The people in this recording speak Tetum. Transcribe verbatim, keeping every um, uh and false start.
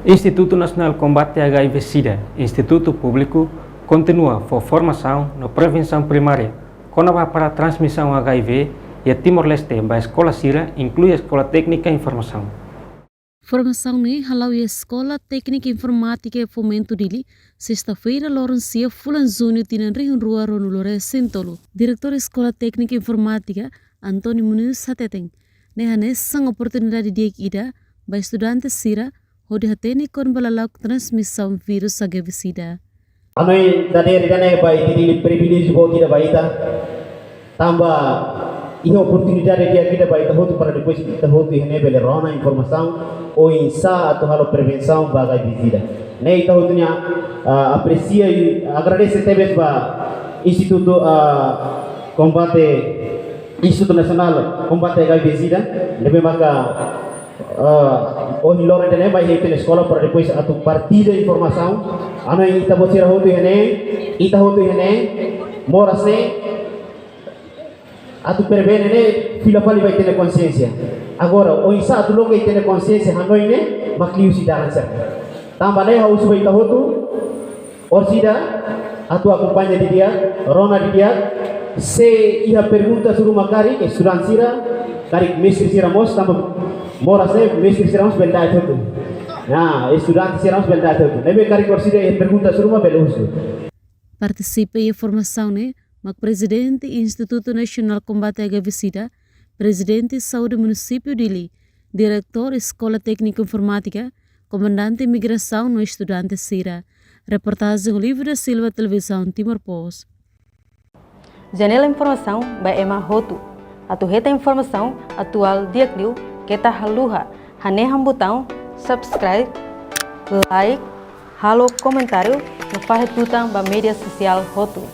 Institutu Nasionál Kombate H I V SIDA, Institutu Públiku, kontinua fó formasaun no prevensaun primária kona-ba para transmisaun H I V iha Timor-Leste ba eskola sira, inklui Eskola Téknika Informasaun. Formasaun ne'e hala'o iha Eskola Téknika Informátika iha Fomento Dili, sesta-feira, loron sia, fulan Juñu, tinan rihun rua ruanulu resin tolu. Diretór Eskola Téknika Informátika, António Muniz, hateten, ne'e hanesan oportunidade di'ak ida ba estudante sira hodi hatene kona-ba lala'ok transmisaun vírus H I V SIDA. Hanoin dadeer ida-ne'e ba ita, ita-nia priviléjiu boot ida ba ita. Tanba iha oportunidade di'ak ida ba ita hotu para depois ita hotu iha ne'e bele rona informasaun oinsá atu halo prevensaun ba H I V SIDA. Ne'e ita hotu nia, ah, apresia i agradese tebes ba Institutu, ah, Kombate, Institutu Nasionál Kombate H I V SIDA, ne'ebé maka, ah, ohin loron ida-ne'e mai iha ita-nia eskola para depois atu partilla informasaun. Hanoin ita-boot sira hotu iha ne'e, ita hotu iha ne'e, moras ne'e, atu prevene ne'e fila fali ba ita-nia konxiénsia. Agora, oinsá atu loke ita-nia konxiénsia hanoin ne'e mak liuhusi dalan sira. Tanba ne'e ha'u husu ba ita hotu, orsida atu akompaña didi'ak, rona didi'ak, se iha perguntas ruma karik, estudante sira, karik mestre sira mós, tanba moras ne'e mestre sira mós bele da'et hotu. Nah, estudante sira mós bele da'et hotu. Ne'ebé karik orsida iha perguntas ruma bele husu. Partisipa iha formasaun ne'e mak Prezidente Institutu Nasionál Kombate H I V SIDA, Prezidente Saúde Munisípiu Dili, Diretór Eskola Téknika Informátika, Komandante Migrasaun no estudante sira. Reportajen Olívio da Silva, Televizaun Timor Post. Janela informasaun ba ema hotu. Atu hetan informasaun atuál di'ak liu, keta haluha hanehan butaun subscribe, like, halo komentáriu no fahe tutan ba média sosiál hotu.